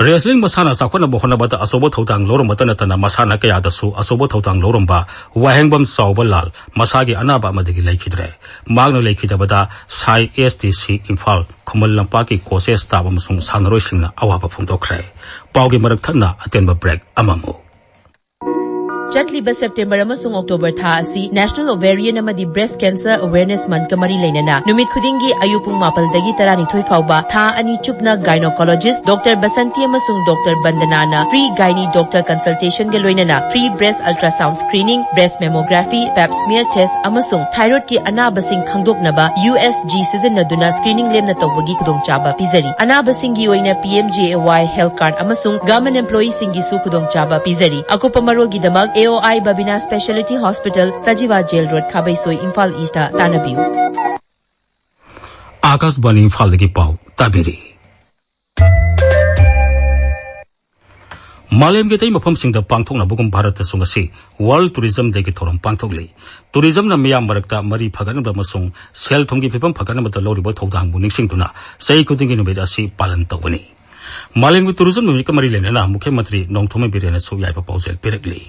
ꯔꯦꯁꯂꯤꯡ ꯃꯁꯥꯟꯅ ꯆꯥꯎꯈꯠꯅꯕ ꯍꯣꯠꯅꯕꯗ ꯑꯆꯧꯕ ꯊꯧꯗꯥꯡ ꯂꯧꯔꯝꯕꯇ ꯅꯠꯇꯅ ꯃꯁꯥꯟꯅ ꯀꯌꯥꯗꯁꯨ ꯑꯆꯧꯕ ꯊꯧꯗꯥꯡ ꯂꯧꯔꯝꯕ ꯋꯥꯍꯦꯡꯕꯝ ꯆꯥꯎꯕ ꯂꯥꯜ ꯃꯁꯥꯒꯤ ꯑꯅꯥꯕ ꯑꯃꯗꯒꯤ ꯂꯩꯈꯤꯗ꯭ꯔꯦ꯫ ꯃꯍꯥꯛꯅ ꯂꯩꯈꯤꯗꯕꯗ ꯁꯥꯏ ꯑꯦꯁ ꯇꯤ ꯁꯤ ꯏꯝꯐꯥꯜ, ꯈꯨꯃꯟ ꯂꯝꯄꯥꯛꯀꯤ ꯀꯣꯆꯦꯁ ꯁ꯭ꯇꯥꯐ ꯑꯃꯁꯨꯡ ꯁꯥꯟꯅꯔꯣꯏꯁꯤꯡꯅ ꯑꯋꯥꯕ ꯐꯣꯡꯗꯣꯛꯈ꯭ꯔꯦ꯫ ꯄꯥꯎꯒꯤ ꯃꯔꯛ ꯊꯠꯅ ꯑꯇꯦꯟꯕ ꯕ꯭ꯔꯦꯛ ꯑꯃꯃꯨꯛ꯫ ꯆꯠꯂꯤꯕ ꯁꯦꯞꯇꯦꯝꯕꯔ ꯑꯃꯁꯨꯡ ꯑꯣꯛꯇꯣꯕꯔ ꯊꯥ ꯑꯁꯤ National Ovarian ꯑꯃꯗꯤ Breast Cancer Awareness Monthꯀ ꯃꯔꯤ ꯂꯩꯅꯅ ꯅꯨꯃꯤꯠ ꯈꯨꯗꯤꯡꯒꯤ ꯑꯌꯨꯛ ꯄꯨꯡ ꯃꯥꯄꯜꯗꯒꯤ ꯇꯔꯥꯅꯤꯊꯣꯏ ꯐꯥꯎꯕ ꯊꯥ ꯑꯅꯤ ꯆꯨꯞꯅ Gynecologist Doctor ꯕꯁꯟꯇꯤ ꯑꯃꯁꯨꯡ Doctor ꯕꯟꯗꯅꯥꯅ free gynae doctor consultationꯒ ꯂꯣꯏꯅꯅ free breast ultrasound screening, breast mammography, pap smear test ꯑꯃꯁꯨꯡ thyroidꯀꯤ ꯑꯅꯥꯕꯁꯤꯡ ꯈꯪꯗꯣꯛꯅꯕ USG ꯁꯤꯖꯤꯟꯅꯗꯨꯅ screening ꯂꯦꯝꯅ ꯇꯧꯕꯒꯤ ꯈꯨꯗꯣꯡꯆꯥꯕ ꯄꯤꯖꯔꯤ꯫ ꯑꯅꯥꯕꯁꯤꯡꯒꯤ ꯑꯣꯏꯅ PMJAY health card ꯑꯃꯁꯨꯡ government employeeꯁꯤꯡꯒꯤꯁꯨ ꯈꯨꯗꯣꯡꯆꯥꯕ ꯄꯤꯖꯔꯤ꯫ ꯑꯀꯨꯞꯄ ꯃꯔꯣꯜꯒꯤꯗꯃꯛ AOI Babina Speciality Hospital, Sajiwa Jail Road, ꯈꯥꯕꯩꯁꯣꯏ, Imphal Eastꯇ ꯇꯥꯟꯅꯕꯤꯌꯨ꯫ ꯑꯥꯀꯥꯁꯕꯥꯅꯤ ꯏꯝꯐꯥꯜꯗꯒꯤ ꯄꯥꯎ ꯇꯥꯕꯤꯔꯤ꯫ ꯃꯥꯂꯦꯝꯒꯤ ꯑꯇꯩ ꯃꯐꯝꯁꯤꯡꯗ ꯄꯥꯡꯊꯣꯛꯅꯕꯒꯨꯝ ꯚꯥꯔꯠꯇꯁꯨ ꯉꯁꯤ World Tourism Dayꯒꯤ ꯊꯧꯔꯝ ꯄꯥꯡꯊꯣꯛꯂꯤ꯫ Tourismꯅ ꯃꯤꯌꯥꯝ ꯃꯔꯛꯇ ꯃꯔꯤ ꯐꯒꯠꯅꯕ ꯑꯃꯁꯨꯡ ꯁꯦꯜ ꯊꯨꯝꯒꯤ ꯐꯤꯕꯝ ꯐꯒꯠꯅꯕꯗ ꯂꯧꯔꯤꯕ ꯊꯧꯗꯥꯡꯕꯨ ꯅꯤꯡꯁꯤꯡꯗꯨꯅ ꯆꯍꯤ ꯈꯨꯗꯤꯡꯒꯤ ꯅꯨꯃꯤꯠ ꯑꯁꯤ ꯄꯥꯂꯟ ꯇꯧꯒꯅꯤ꯫ ꯃꯥꯂꯦꯝꯒꯤ Tourism ꯅꯨꯃꯤꯠꯀ ꯃꯔꯤ ꯂꯩꯅꯅ ꯃꯨꯈ꯭ꯌ ꯃꯟꯇ꯭ꯔꯤ ꯅꯣꯡꯊꯣꯝꯕꯝ ꯕꯤꯔꯦꯟꯅꯁꯨ ꯌꯥꯏꯐ ꯄꯥꯎꯖꯦꯜ ꯄꯤꯔꯛꯂꯤ꯫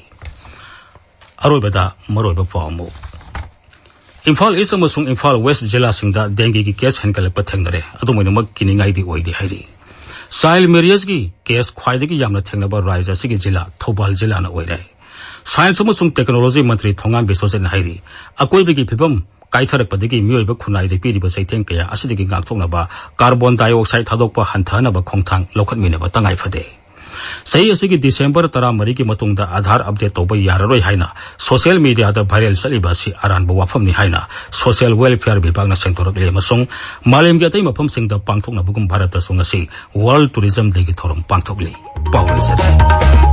ꯑꯔꯣꯏꯕꯗ ꯃꯔꯨꯑꯣꯏꯕ ꯄꯥꯎ ꯑꯃꯨꯛ꯫ ꯏꯝꯐꯥꯜ East ꯑꯃꯁꯨꯡ ꯏꯝꯐꯥꯜ West ꯖꯤꯂꯥꯁꯤꯡꯗ dengueꯒꯤ case ꯍꯦꯟꯒꯠꯂꯛꯄ ꯊꯦꯡꯅꯔꯦ꯫ ꯑꯗꯨꯝ ꯑꯣꯏꯅꯃꯛ ꯀꯤꯅꯤꯡꯉꯥꯏꯗꯤ ꯑꯣꯏꯗꯦ ꯍꯥꯏꯔꯤ꯫ Child marriageꯀꯤ case ꯈ꯭ꯋꯥꯏꯗꯒꯤ ꯌꯥꯝꯅ ꯊꯦꯡꯅꯕ ꯔꯥꯖ꯭ꯌ ꯑꯁꯤꯒꯤ ꯖꯤꯂꯥ ꯊꯧꯕꯥꯜ ꯖꯤꯂꯥꯅ ꯑꯣꯏꯔꯦ꯫ Science ꯑꯃꯁꯨꯡ Technology ꯃꯟꯇ꯭ꯔꯤ ꯊꯣꯉꯥꯝ ꯕꯤꯁ꯭ꯋꯖꯤꯠꯅ ꯍꯥꯏꯔꯤ, ꯑꯀꯣꯏꯕꯒꯤ ꯐꯤꯕꯝ ꯀꯥꯏꯊꯔꯛꯄꯗꯒꯤ ꯃꯤꯑꯣꯏꯕ ꯈꯨꯟꯅꯥꯏꯗ ꯄꯤꯔꯤꯕ ꯆꯩꯊꯦꯡ ꯀꯌꯥ ꯑꯁꯤꯗꯒꯤ ꯉꯥꯛꯊꯣꯛꯅꯕ carbon dioxide ꯊꯥꯗꯣꯛꯄ ꯍꯟꯊꯍꯟꯅꯕ ꯈꯣꯡꯊꯥꯡ ꯂꯧꯈꯠꯃꯤꯟꯅꯕ ꯇꯉꯥꯏ ꯐꯗꯦ꯫ ꯆꯍꯤ ꯑꯁꯤꯒꯤ ꯗꯤꯁꯦꯝꯕꯔ ꯇꯔꯥꯃꯔꯤꯒꯤ ꯃꯇꯨꯡꯗ Aadhaar update ꯇꯧꯕ ꯌꯥꯔꯔꯣꯏ ꯍꯥꯏꯅ social mediaꯗ viral ꯆꯠꯂꯤꯕ ꯑꯁꯤ ꯑꯔꯥꯟꯕ ꯋꯥꯐꯝꯅꯤ ꯍꯥꯏꯅ Social Welfare ꯚꯤꯚꯥꯒꯅ ꯁꯦꯡꯗꯣꯔꯛꯂꯤ ꯑꯃꯁꯨꯡ ꯃꯥꯂꯦꯝꯒꯤ ꯑꯇꯩ ꯃꯐꯝꯁꯤꯡꯗ ꯄꯥꯡꯊꯣꯛꯅꯕꯒꯨꯝ ꯚꯥꯔꯠꯇꯁꯨ ꯉꯁꯤ World Tourism Dayꯒꯤ ꯊꯧꯔꯝ ꯄꯥꯡꯊꯣꯛꯂꯤ꯫ ꯄꯥꯎ ꯂꯣꯏꯖꯔꯦ꯫